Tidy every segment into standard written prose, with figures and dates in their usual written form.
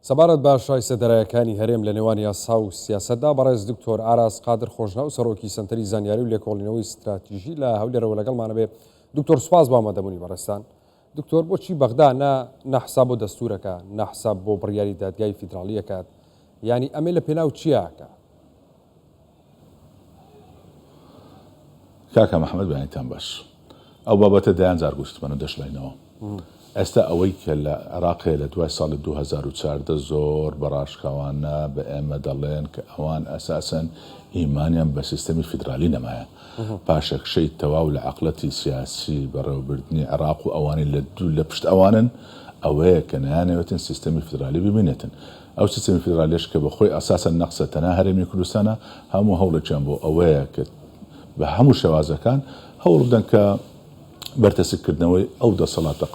سەبارەت بە شایستە دارایەکانی هەرێم لە نێوان یاسا و سیاسەتدا، بەڕێز دکتۆر ئاراس قادر خۆشناو سەرۆکی سەنتەری زانیاری و لێکۆڵینەوەی ستراتیژی لە هەولێرەوە لەگەڵمانە بێ. دکتۆر سوپاس بۆ ئامادەبوونی بەڕێزتان. دکتۆر بۆچی بەغدا نە نە حساب بۆ دەستورەکە نە حساب بۆ بڕیاری دادگای فیدراڵی ئەکات؟ یانی ئەمەی لە پێناو چیا ئەکا؟ کاکە محمد بەیانیتان باش. ئەو بابەتە دەیان جار گوتتمان و دەشڵێینەوە. ئێستا ئەوەی کە لە عێراق هەیە لە دوای ساڵی 2014 زۆر بە ڕاشکاوانە بە ئێمە دەڵێن کە ئەوان ئەساسەن ئیمانیان بە سیستەمی فیدرالی نەمایە. پاشەکشەی تەواو لە عەقڵەتی سیاسی بەڕێوەبردنی عێراق و ئەوانەی لە لە پشت ئەوانن ئەوەیە کە نایانەوێتن سیستەمی فیدرالی بمینێتن. ئەو سیستەمی فیدرالیەش کە بە خۆی ئەساسەن نەقسە تەنها هەرێمی کوردستانە، هەموو هەوڵێکیان بۆ ئەوەیە کە بە هەموو شێوازەکان هەوڵ بدەن کە بەرتەسک کردنەوەی ئەو دەسەڵاتە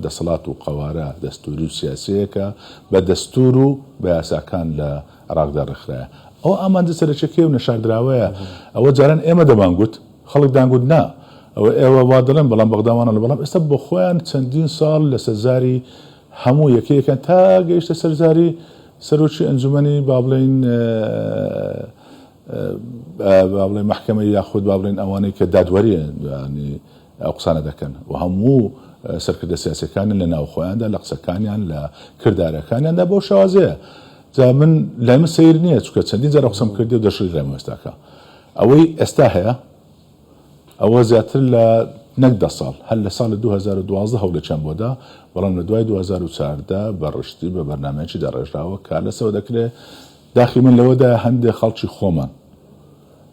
دەسەڵات و قەوارە دەستووری و سیاسیەیە کە بە دەستوور و بە یاساکان لە عێراقدا ڕێکخرایە. ئەوە ئامانجە سەرەکیەکەی و نەشاردراوەیە. ئەوە جاران ئێمە دەمانگوت، خەڵک دانگوت نا ئەوە ئێوە وا دەڵێن بەڵام بەغدا وا ناڵێ، بەڵام ئێستا بۆ خۆیان چەندین ساڵ لەسەر زاری هەموو یەکەیەکیان تا گەیشتە سەر زاری سەرۆکی ئەنجومەنی با بڵێین با بڵێین مەحکەمەی یاخود با بڵێین ئەوانەی کە دادوەری ینی ئەو قسانە دەکەن و هەموو سەرکردە سیاسەکانن لە ناوخۆیاندا لە قسەکانیان لە کردارەکانیاندا بەو شێوازەیە جا من لای من سەیر نییە چونکە چەندین جار قسەم کردی و دەشڵی لای ئێستاکە ئەوەی ئێستا هەیە ئەوە زیاتر لە نەک دە ساڵ، هەر لە ساڵی 2012 هەوڵێکیان بۆ دا، بەڵام لە دوای 2014 بە ڕشتی بە بەرنامەیەکی داڕێژراوە کار لەسەوە دەکرێ. داخی من لەوەدایە هەندێ خەڵکی خۆمان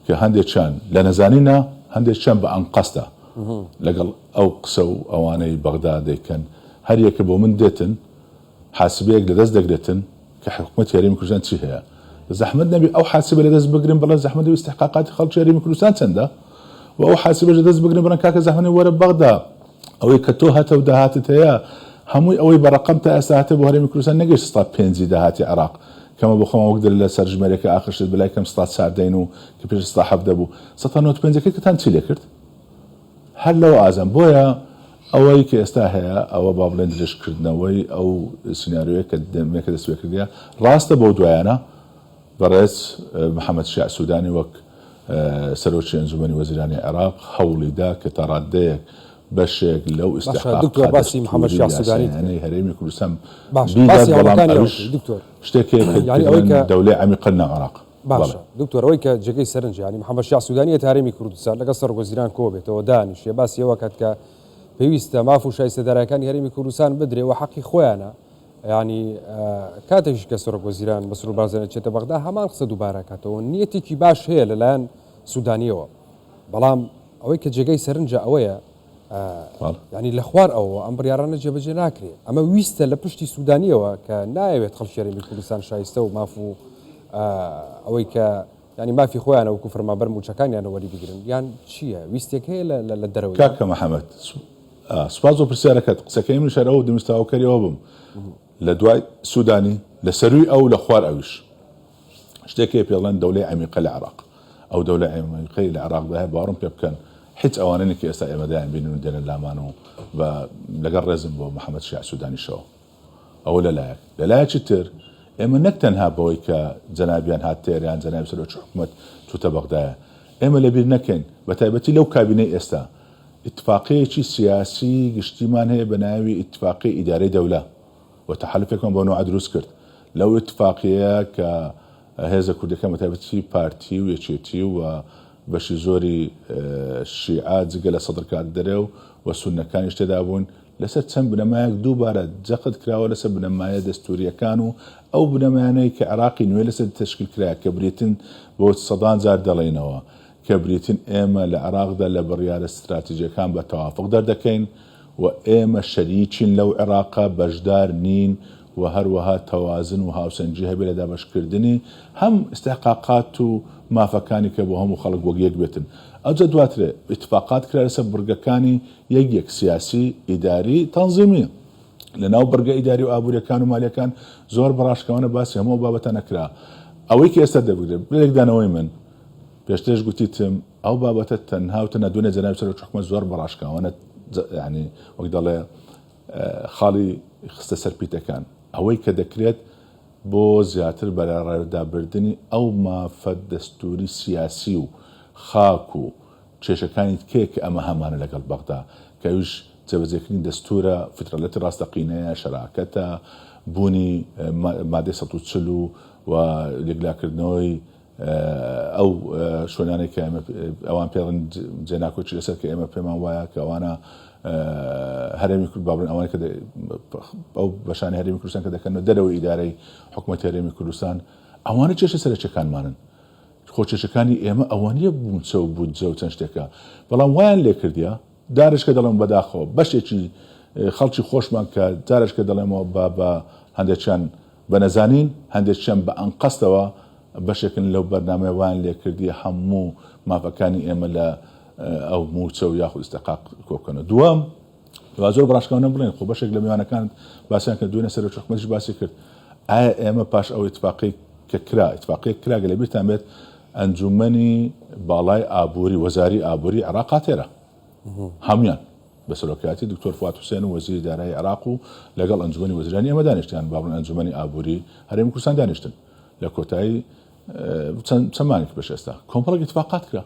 کە هەندێکیان لە نەزانینە، هەندێکیان بە ئەنقەستە لەگەڵ ئەو قسە و ئەوانەی بەغدا دەیکەن، هەر یەکە بۆ من دێتن حاسبەیەک لە دەست دەگرێتن کە حکومەتی هەرێمی کوردستان چی هەیە زەحمەت نەبی ئەو حاسبە لە دەست بگرن بڵێن زەحمەت نەبی ئیستحقاقاتی خەڵکی هەرێمی کوردستان چەندە و ئەو حاسبەش لە دەست بگرن بڵێن کاکە زەحمەت نەبی وەرە بەغدا ئەوەی کە تۆ هەتە و داهاتت هەیە هەمووی ئەوەی بە ڕەقەم تا ئێستا هەتە بۆ هەرێمی کوردستان نەگەیشت سەتا پێنجی داهاتی عێراق کەمە بۆ خۆمان وەک دەرێ لە سەرژمێرەکە ئاخر شت بەلای کەم سەتا چاردەین و کە پێش سەتا حەڤدە بوو سەتا نۆت پێنجەکەی کەتان چی لێ کرد هەر لەوە ئازام. بۆیە ئەوەی کە ئێستا هەیە ئەوە با بڵێن درێژکردنەوەی ئەو سیناریۆیە کە دەمێکە دەست پێکردیە. ڕاستە بەو دوایانە بەڕێز محەمەد شیاع سودانی وەک سەرۆکی ئەنجومەنی وەزیرانی عێراق هەوڵی دا کە تا ڕاددەیەک بەشێک لەو باشە ئیستحقاقە دکتۆر باسی محەمەد دەستووری و شیاع سودانیت کرد یاسایانەی هەرێمی کوردستان باشە بیدات باسی بەڵام هەوڵەکانی ئەوە ئەویش کرد دکتۆر شتێک هەیە کە یانی ئەوەی پێی دەڵێن کە دەولەی عەمیقە لەناو عێراق. بەڵێ. باشە دکتۆر ئەوەی کە جێگەی سەرنجە یانی محەمەد شیاع سودانی یەتە هەرێمی کوردستان لەگەڵ سەرۆک وەزیران کۆبێتەوە دانیشێ باسی ئەوە کات کە پێویستە ماف و شایستە دارایەکانی هەرێمی کوردستان بدرێ و حەقی خۆیانە یانی کاتێکیش کە سەرۆک وەزیران مەسرور بارزانی چێتە بەغدا هەمان قسە دووبارە کاتەوە نیەتێکی باش هەیە لەلایەن سودانیەوە بەڵام ئەوەی کە جێگەی سەرنجە ئەوەیە یانی لە خوار ئەوەوە ئەم بڕیارانە جێبەجێ ناکرێ. ئەمە ویستە لە پشتی سوودانییەوە کە نایەوێت خەڵکی هەرێمی کوردستان شایستە و ماف و ئەوەی کە یانی مافی خۆیانە وەکو فەرمانبەر مووچەکانیانە وەری بگرن یان چییە؟ ویستێک هەیە لە دەرەوەی؟ کاکە محەمەد سوپاس بۆ پرسیارەکەت، قسەکەی منیش هەر ئەوە دەمویست تەواوکەری ئەوە بم لە دوای سوودانی لە سەرووی ئەو لە خوار ئەویش شتێک هەیە پێڵێن دەولەی عەمیقە لە عێراق ئەو دەولە عەمیقەی لە عێراقدا هەیە باوەڕم پێ بکەن هیچ ئەوانە نین کە ئێستا ئێمە دەیان بینن و دێنە لامان و بە لەگەڵ ڕێزم بۆ محەممەد شیاع سوودانیشەوە ئەوە لەلایەک لەلایەکی تر ئێمە نەک تەنها بەوەی کە جەنابیان هات تێریان جەنابی سەرۆکی حکومەت چووتە بەغدایە ئێمە لەبیر نەکەین بە تایبەتی لەو کابینەی ئێستا ئیتفاقیەکی سیاسی گشتیمان هەیە بە ناوی ئیتفاقی ئیدارەی دەولە و تەحالوفێکمان بەو نەوعە دروست کرد لەو ئیتفاقیەیە کە هێزە کوردیەکان بەتایبەتی پارتی و یەکێتی و بەشی زۆری شیعە جگە لە سەدر کات دەرێ و سوننەکانیش تێدا بوون لەسەر چەند بنەمایەک دووبارە جەخت کراوە لەسەر بنەمایە دەستوریەکان و ئەو بنەمایانەی کە عێراقی نوێ لەسەر تەشکیل کرا کە بریتن بۆ سەدان جار دەڵێینەوە کە بریتن ئێمە لە عێراقدا لە بڕیارە ستراتیجیەکان بە تەوافق دەردەکەین و ئێمە شەریکین لەو عێراقە، بەشدار نین و هەروەها تەوازن و هاوسەنگی هەبێ لە دابەشکردنی هەم ئیستحقاقات و مافەکانی کە بۆ هەموو خەڵک وەک یەک بێتن. ئەوجا دواترێ ئیتفاقات کرا لەسەر بڕگەکانی یەک یەک سیاسی، ئیداری، تەنزیمی. لە ناو بڕگە ئیداری و ئابووریەکان و مالیەکان زۆر بە ڕاشکاوانە باسی هەموو ئەو بابەتانە کرا. ئەوەی کە ئێستا دەبگرێ، بە لێکدانەوەی من، پێشترش گوتیتم، ئەو بابەتە تەنها و تەنها دوێنێ جەنابی سەرۆکی حکومەت زۆر بە ڕاشکاوانە یانی وەک دەڵێ خاڵی خستە سەر پیتەکان. ئەوەی کە دەکرێت. بۆ زیاتر بەلاڕێدابردنی ئەو مافە دەستووری سیاسی و خاک و کێشەکانی تکەیە کە ئەمە هەمانە لەگەڵ بەغدا کە ئەویش جێبەجێکردنی دەستوورە، فیدرالیەتی ڕاستەقینەیە، شەراکەتە، بوونی مادەی 140 و و یەکلاکردنەوەی ئەو شوێنانەی کە ئێمە ئەوان پێ دەڵێن جێناکۆکی لەسەر کە ئێمە پێمان وایە کە ئەوانە هەرێمی کورد با بڵێن ئەوانەی کە ئەو بەشانی هەرێمی کوردستان کە دەکەنەوە دەرەوەی ئیدارەی حکوومەتی هەرێمی کوردستان ئەوانە کێشە سەرەکیەکانمانن خۆ کێشەکانی ئێمە ئەوە نییە مووچە و بودجە و چەند شتێکە بەڵام وایان لێ کردیە دارشکە دەڵێم بەداخەوە بەشێکی خەڵکی خۆشمان کە جارشکە دەڵێمەوە بە بە هەندێکیان بە نەزانین هەندێکیان بە ئەنقەستەوە بەشێکن لەو بەرنامەیە وایان لێ کردیە هەموو مافەکانی ئێمە لە ئەو مووچە و یاخود ئیستحقاق کۆ بکەنەوە دووەم با زۆر بەڕاشکاوانە بڵێن خۆ بەشێک لە میوانەکانت باسیان کرد دوێنێ سەرۆکی حکومەتیش باسی کرد ئایا ئێمە پاش ئەو ئیتفاقەی کە کرا ئیتفاقیەک کرا گەر لەبیرتان بێت ئەنجومەنی باڵای ئابووری وەزاری ئابووری عێراق هاتێرە هەموویان بە سەرۆکایەتی دکتۆر فواد حوسێن و وەزیری دارایی عێراق و لەگەڵ ئەنجومەنی وەزیرانی ئێمە دانیشتیان با بڵێن ئەنجومەنی ئابووری هەرێمی کوردستان دانیشتن لە کۆتایی چەند چەند مانگێک پێش ئێستا کۆمەڵێک ئیتفاقات کرا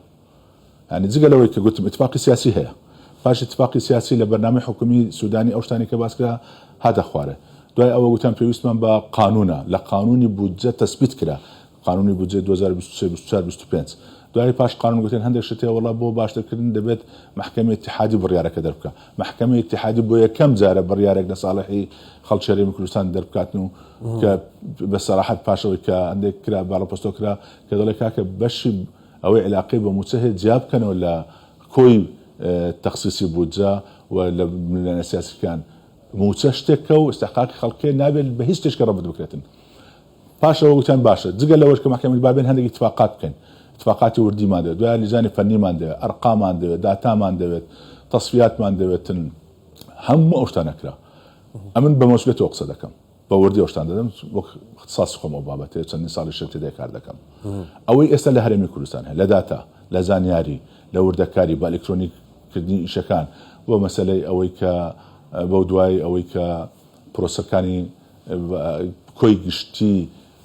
یانی جگە لەوەی کە گوتم ئیتفاقی سیاسی هەیە، پاش ئیتفاقی سیاسی لە بەرنامەی حکومی سودانی ئەو شتانەی کە باس کرا هاتە خوارێ. دوای ئەوە گوتیان پێویستمان بە قانونە، لە قانونی بودجە تەسبیت کرا، قانونی بودجەی 2023، 24، 25. دوای پاش قانون گوتیان هەندێک شت هەیە وەڵا بۆ باشترکردن دەبێت مەحکەمەی ئیتیحادی بڕیارەکە دەربکا. مەحکەمەی ئیتیحادی بۆ یەکەم جارە بڕیارێک لە ساڵحی خەڵکی هەرێمی کوردستان دەربکاتن و کە بە سەراحەت پاش ئەوەی کە هەندێک کرا باڵەپۆستۆ کرا کە دەڵێ کاکە بەشی ئەوەی عیلاقەی بە مووچە هەیە جیا بکەنەوە لە کۆی تەخسیسی بودجە و لە ململانێ سیاسیەکان. مووچە شتێکە و ئیستحقاقی خەڵکێ نابێت بە هیچ شتێکە ڕەبت بکرێتن. پاش ئەوە گوتیان باشە جگە لەوەش کە مەحکەمەی با بێن هەندێک ئیتفاقات بکەین. ئیتفاقاتی وردیمان دەوێت. دوای لیجانی فەنیمان دەوێت، ئەرقامان دەوێت، داتامان دەوێت، تەسفیاتمان دەوێتن. هەموو ئەو شتانە کرا. ئەمن بە مەسئولیەتەوە قسە دەکەم. بە وردی ئەو شتانە دەدەم وەک اختصاصی خۆم ئەو بابەتەیە چەندین ساڵیشە تێدا کار دەکەم. ئەوەی ئێستا لە هەرێمی کوردستان هەیە لە داتا، لە زانیاری، لە وردەکاری، بە ئەلکترۆنیک کردنی ئیشەکان و مەسەلەی ئەوەی کە بەو دوای ئەوەی کە پرۆسەکانی کۆی گشتی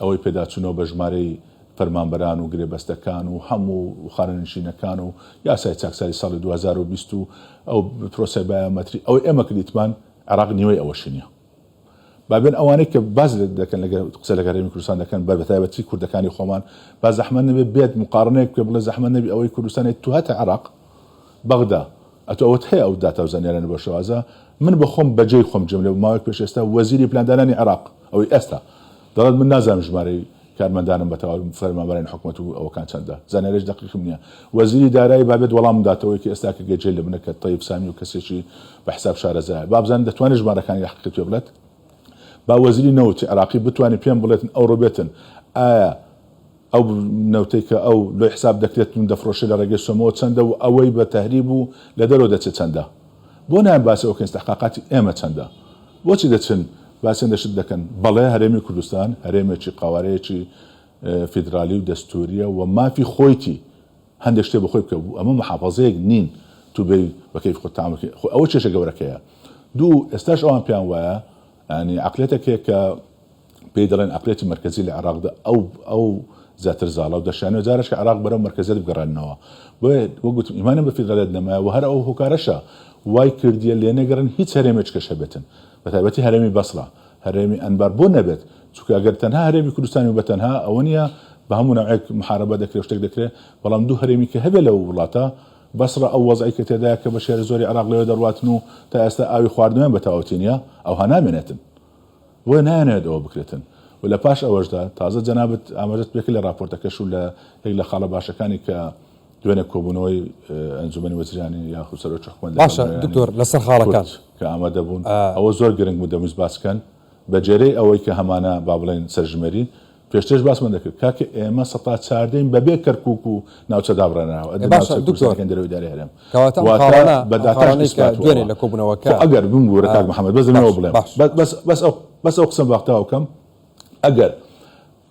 ئەوەی پێداچوونەوە بە ژمارەی فەرمانبەران و گرێبەستەکان و هەموو خانەنشینەکان و یاسای چاکسازی ساڵی 2020 و ئەو پرۆسەی بایۆمەتری ئەوەی ئێمە کردیتمان عێراق نیوەی ئەوەشی نییە. با بێن ئەوانەی کە باس دەکەن لەگەر قسە لەگەر هەرێمی کوردستان دەکەن بە بەتایبەتی کوردەکانی خۆمان با زەحمەت نەبێ بێت مقارنەیەک بکە بڵێ زەحمەت نەبی ئەوەی کوردستان تو هەتە عێراق بەغدا ئەتۆ ئەوەت هەیە ئەو داتا و زانیارانە بەو شێوازە من بە خۆم بەجێی خۆم جێم لێ ماوەیەک پێش ئێستا وەزیری پلاندانانی عێراق ئەوەی ئێستا دەڵێت من نازانم ژمارەی کارمەندانم بە تەواوی فەرمانبەرانی حکومەت و ئەوەکان چەندە زانیاریش دەقیقم نییە وەزیری دارایی با بێت وەڵامم داتەوەی کە ئێستا کە گەجێ لە منە کە تەیب سامی و کەسێکی بە حساب شارەزایە با بزانم دەتوانێت ژمارەکانی لە حەقیقەت پێ بڵێت با وەزیری نەوتی عێراقی بتوانێت پێم بڵێتن ئەوڕۆ بێتن ئایا ئەو نەوتەی کە ئەو لۆی حساب دەکرێت و دەفرۆشێت لە ڕێگەی سۆمەوە چەندە و ئەوەی بە تەهریب و لە دەرەوە دەچێت چەندە؟ بۆ نایەن باسی ئەوە بکەن ئیستحقاقاتی ئێمە چەندە؟ بۆچی دەچن باسی هەندێک شت دەکەن؟ بەڵێ هەرێمی کوردستان هەرێمێکی قەوارەیەکی فیدرالی و دەستووریە و مافی خۆیتی هەندێک شتێ بەخۆی بکە ئەمە محافەزەیەک نین تو بێی بە کەیفی خۆت تەعامول بکەی خۆ ئەوە کێشە گەورەکەیە دوو ئێستاش ئەوان پێیان وایە یانی عەقلیەتێک هەیە کە پێی دەڵێن عەقلیەتی مەرکەزی لە عێراقدا ئەو ئەو زیاتر زاڵە و دەشیانەوێت جارێک کە عێراق بەرەو مەرکەزیەت بگەڕێننەوە. بۆیە وەک گوتم ئیمانیان بە فیدرالیەت نەمایە و هەر ئەو هۆکارەشە وای کردیە لێنەگەڕێن هیچ هەرێمێک کەش هەبێتن بە تایبەتی هەرێمی بەسڕە هەرێمی ئەنبار بۆ نەبێت چونکە ئەگەر تەنها هەرێمی کوردستانی و بە تەنها ئەوە نیە بە هەموو نەوعێک محاربە دەکرێ و شتێک دەکرێ بەڵام دوو هەرێمی کە هەبێ لەو وڵاتە بەسڕە ئەو وەزعەی کە تێدایە کە بەشی هەرە زۆری عێراق لەوێ دەڕواتن و تا ئێستا ئاوی خواردنەوەیان بە تەواوەتی نیە ئەوها نامێنێتن. بۆیە نایانەوێت ئەوە بکرێتن و لە پاش ئەوەشدا تازە جەنابت ئاماژەت پێکرد لە ڕاپۆرتەکەش و لە یەک لە خاڵە باشەکانی کە دوێنێ کۆبوونەوەی ئەنجومەنی وەزیرانی یاخود سەرۆکی حکومەت لەگەڵ باشە نوێنەرانی دکتۆر لەسەر خاڵەکان کورد کە ئامادە بوون ئەوە زۆر گرنگ بوو دەمویست باس بکەن بە جێرەی ئەوەی کە هەمانە با بڵێین سەرژمێری پێشترش باسمان دەکرد کاکە ئێمە سەتا چاردەین بەبێ کەرکوک و ناوچە دابڕێنراوە ئێ باشە ناوچە دکتۆر کوردستانەکانی دەرەوەی ئیدارەی هەرێم کەواتە ئەم واتە خاڵانە بە ئەم داتاش خاڵانەی کە ئیسپات دوێنێ بووەوە لە خۆ کۆبوونەوەکە ئەگەر بمبورە کاک ئا محمد بەس دەمەوێ باش بڵێم باش بەس باش بەس بەس ئەو بەس ئەو قسەم باختاوە بکەم ئەگەر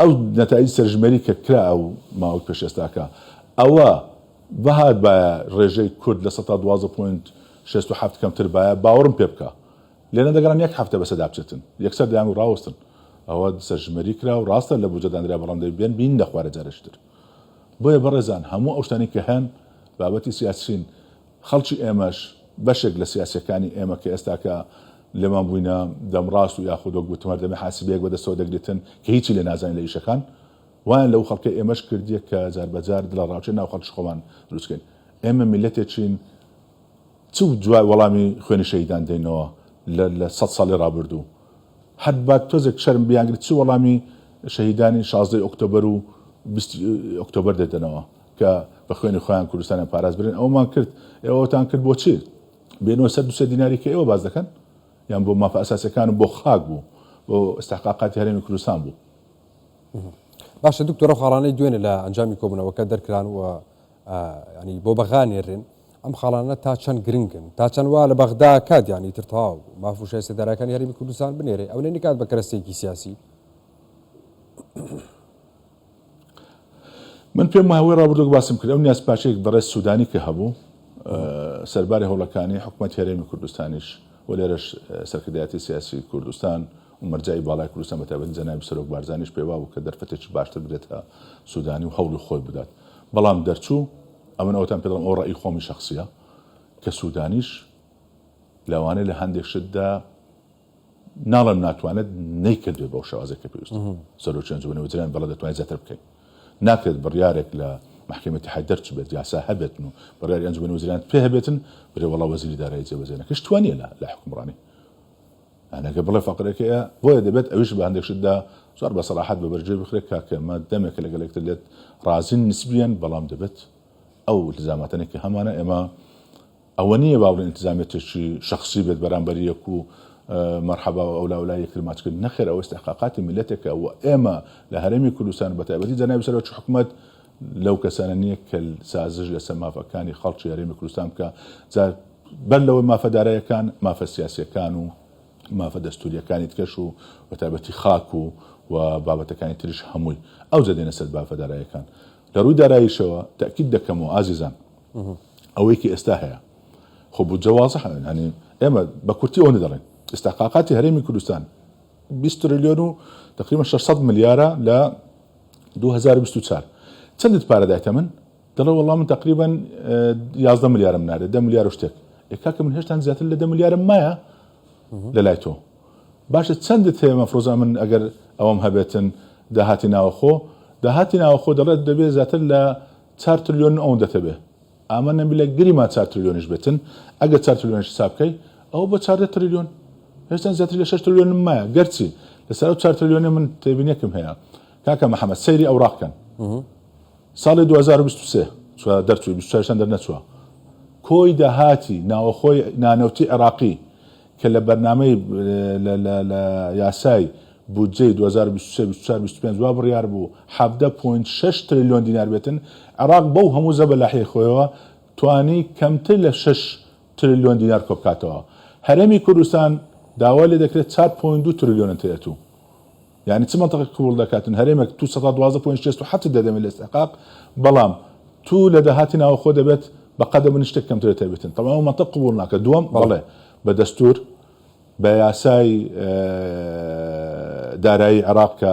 ئەو نەتایجی سەرژمێری کە کرا ئەو ماوەی پێش ئێستاکە ئەوە بهاتبایە ڕێژەی کورد لە سەتا 12 point 67 کەمتر بایە باوەڕم پێ بکە لێ نەدەگەڕان یەک هەفتە بەسەدا بچێتن یەکسەر دەیانگوت ڕاوەستن. ئەوە سەرژمێری کرا و ڕاستە لە بودجە دانرا بەڵام دەبێت بێن بیننە خوارێ جارێکی تر. بۆیە بەڕێزان هەموو ئەو شتانەی کە هەن بابەتی سیاسین، خەڵکی ئێمەش بەشێک لە سیاسیەکانی ئێمە کە ئێستاکە لێمان بووینە دەمڕاست و یاخود وەک وتم هەردەمێ حاسیبەیەک بەدەستەوە دەگرتن کە هیچی لێ نازانین لە ئیشەکان وایان لەو خەڵکەی ئێمەش کردیە کە جاربەجار دڵەڕاوکێ ناو خەڵکی خۆمان دروست کەین. ئێمە میللەتێکین چ جوای وەڵامی خوێنی شەهیدان دەینەوە لە لە سەد ساڵی ڕابردوو هەر با تۆزێک شەرم بیانگرێت چ وەڵامی شەهیدانی شازدەی ئۆکتۆبەر و بیستی ئۆکتۆبەر دەدەنەوە کە بە خوێنی خۆیان کوردستانیان پاراست برێن ئەوەمان کرد ئێوەتان کرد بۆچی بێنەوە سەر دوسێ دیناری کە ئێوە باس دەکەن یان بۆ مافە ئەساسەکان و بۆ خاک بوو بۆ ئیستحقاقاتی هەرێمی کوردستان بوو. باشە دکتۆر ئەو خاڵانەی دوێنێ لە ئەنجامی کۆبوونەوەکە دەرکران و ینی بۆ بەغا نێرن ئەم خاڵانە تا چەند گرنگن تا چەند وا لە بەغدا کات یانی تر تەواو ماف و شایستە دارایەکانی هەرێمی کوردستان بنێرێ ئەو نەکات بە کەرەستەیەکی سیاسی من پێم وایە ئەوەی ڕابردووەک باسم کرد ئەو نیازپاکیەک بەڕێز سودانی کە هەبوو سەرباری هەوڵەکانی حکومەتی هەرێمی کوردستانیش و لێرەش سەرکردایەتی سیاسی کوردستان و مەرجەعی باڵای کوردستان بەتایبەتی جەنابی سەرۆک بارزانیش پێیوابوو کە دەرفەتێکی باشتر بدرێتە سودانی و هەوڵی خۆی بدات بەڵام دەرچوو ئەمن ئەوەتان پێ دەڵێم ئەوە ڕەئی خۆمی شەخسیە کە سودانیش لەوانەیە لە هەندێک شتدا ناڵێم ناتوانێت نەیکردوێت بەو شێوازەی کە پێویستە. سەرۆکی ئەنجومەنی وەزیران بەڵێ دەتوانێت زیاتر بکەین. ناکرێت بڕیارێک لە مەحکەمەی ئیتیحاد دەرچبێت، یاسا هەبێتن و بڕیاری ئەنجومەنی وەزیرانت پێ هەبێتن، برێ وەڵا وەزیری دارایی جێبەجێ نەکەی. شت وا نییە لە لە حوکمڕانی. یانی ئەگەر بڵێ فەقرەکەیە، بۆیە دەبێت ئەویش بە هەندێک شتدا زۆر بە سەراحەت بە بەرگوێ بخرێت کاکە ئێمە دەمێکە لەگەڵ یەکتر لێت ڕازین نسبیەن، بەڵام دەبێت ئەو ئیلتزاماتانەی کە هەمانە ئێمە ئەوە نییە با بڵێین ئیلتزامیەتێکی شەخسی بێت بەرامبەر یەک و مەرحەبا و ئەولاولا یەکتر ماچ کردن، نەخێر ئەوە ئیستحقاقاتی میللەتێکە و ئێمە لە هەرێمی کوردستان و بەتایبەتی جەنابی سەرۆکی حکومەت لەو کەسانە نییە کە سازش لەسەر مافەکانی خەڵکی هەرێمی کوردستان بکا جا بەر لەوەی مافە دارایەکان مافە سیاسیەکان و مافە دەستوریەکانی تکەش و بەتایبەتی خاک و و بابەتەکانی تریش هەمووی ئەوجا دێنە سەر مافە دارایەکان لە ڕووی داراییشەوە تەئکید دەکەمەوە ئازیزان ئەوەی کە ئێستا هەیە خۆ بودجە وازحە یانی ئێمە بە کورتی ئەوەندە دەڵێین ئیستحقاقاتی هەرێمی کوردستان 20 تریلیۆن و تقریبا 600 ملیارە لە 2024 چەندت پارە دایتە من دەڵێ وەڵا من تقریبا 11 ملیارم نارێت 10 ملیار و شتێک ئێ کاکە من هێشتان زیاتر لە 10 ملیارم مایە لە لای تۆ باشە چەندت هەیە مەفرۆزە من ئەگەر ئەوەم هەبێتن داهاتی ناوەخۆ داهاتی ناوەخۆ دەڵێت دەبێت زیاتر لە چار ترلیۆن ئەوەندەتە بێ ئامە نەبیلە گریمان چار ترلیۆنیش بێتن ئەگەر چار ترلیۆنیش حساب کەی ئەوە بۆ 14 ترلیۆن هێشتا زیاتر لە 6 ترلیۆنم مایە گەرچی لەسەر ئەو چار ترلیۆنە من تێبینیەکم هەیە کاکە محەممەد سەیری ئەوراق کەن ساڵی 2023 چوە دەرچووی 24 شان دەرنەچووە کۆی داهاتی ناوەخۆی نانەوتی عێراقی کە لە بەرنامەی لە یاسای بودجەی 2023، 24، 25 وا بڕیار بوو 17.6 ترلیۆن دینار بێتن، عێراق بەو هەموو زەبەلاحیەی خۆیەوە توانی کەمتر لە شەش ترلیۆن دینار کۆبکاتەوە. هەرێمی کوردستان داوای لێدەکرێت 4.2 ترلیۆنن تێتوو. یانی چ مەنتقێک قبوڵ دەکاتن هەرێمێک تو سەتا 12 point 67 دەدەمێ لە ئیستحقاق بەڵام تو لە داهاتی ناوەخۆ دەبێت بە قەدە من شتێک کەمترە تێبێتن تەبعەن ئەو مەنتق قبوڵ ناکە دووەم بەڵێ بە دەستور بە یاسای دارایی عێراق کە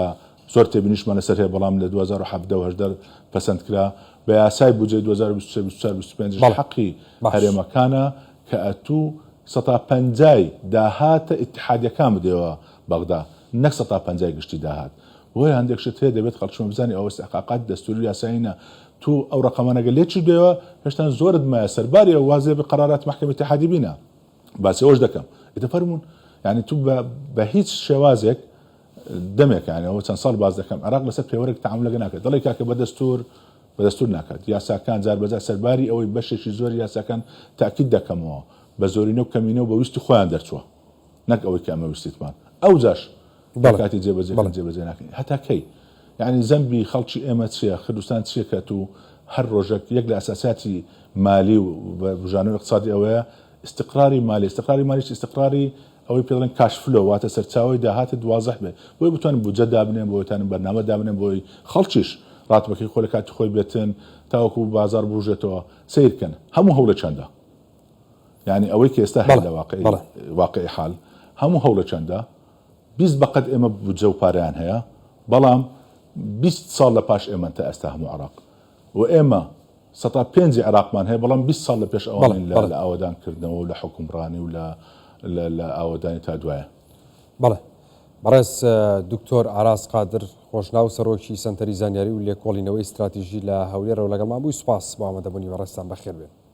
زۆر تێبینیشمان لەسەر هەیە بەڵام لە 2017 و 18 پەسەند کرا بە یاسای بودجەی 2023 24 25 حەقی هەرێمەکانە کە ئەتوو سەتا پەنجای داهاتە ئیتحادیەکان بدەیەوە بەغدا نەک سەتا پەنجای گشتی داهات. بۆیە هەندێک شت هەیە دەبێت خەڵکیشمان بزانێت ئەوە ئیستحقاقاتی دەستوری و یاسایی نا. تو ئەو ڕەقەمانە گەر لێکیش بدەیەوە هێشتان زۆرت مایە سەرباری ئەوە واز لێ قەراراتی مەحکەمەی ئیتحادی بینە. باسی ئەوەش دەکەم. ئیتر فەرموون یانی تو بە بە هیچ شێوازێک دەمێکە یانی ئەوە چەند ساڵ باس دەکەم عێراق لەسەر پێوەرێک تەعامول لەگەڵ ناکرێت. دەڵێی کاکە بە دەستور بە دەستور ناکات. یاساکان جار بە جار سەرباری ئەوەی بەشێکی زۆری یاساکان تەئکید دەکەمەوە بە زۆرینە و کەمینە و بە ویستی خۆیان دەرچووە. نەک ئەوەی کە ئەمە ویستیتمان ئەوجاش لە کاتی جێبەجێکردن جێبەجێ ناکەین هەتا کەی یعنی زەمبی خەڵکی ئێمە چییە کوردستان چییە کە تو هەر ڕۆژێک یەک لە ئەساساتی مالی و بژانەوەی اقتصادی ئەوەیە استقراری مالی استقراری مالیش استقراری ئەوەی پێ دەڵێن cash flow واتە سەرچاوەی داهاتت وازح بێ بۆی بتوانن بودجە دابنێن بۆی بتوانن بەرنامە دابنێن بۆی خەڵکیش ڕاتبەکەی خۆ لە کاتی خۆی بێتن تاوەکو بازاڕ بوژێتەوە سەیرکەن هەموو هەوڵێکیان دا یانی ئەوەی کە ئێستا هەیە لە واقعی واقعی حال هەموو هەوڵێکیان دا. 20 بەقەد ئێمە بودجە و پارەیان هەیە، بەڵام 20 ساڵ لە پاش ئێمەن تا ئێستا هەموو عێراق و ئێمە سەتا پێنجی عێراقمان هەیە، بەڵام 20 ساڵ لە پێش ئەوانین لە ئاوەدان کردنەوە و لە حوکمڕانی و لە ئاوەدانی تا دوایە. بەڵێ بەڕێز دکتۆر ئاراس قادر خۆشناو سەرۆکی سەنتەری زانیاری و لێکۆڵینەوەی ستراتیژی لە هەولێرەوە لەگەڵمان بووی، سوپاس بۆ ئامادەبوونی بەڕێزتان، بەخێربێن.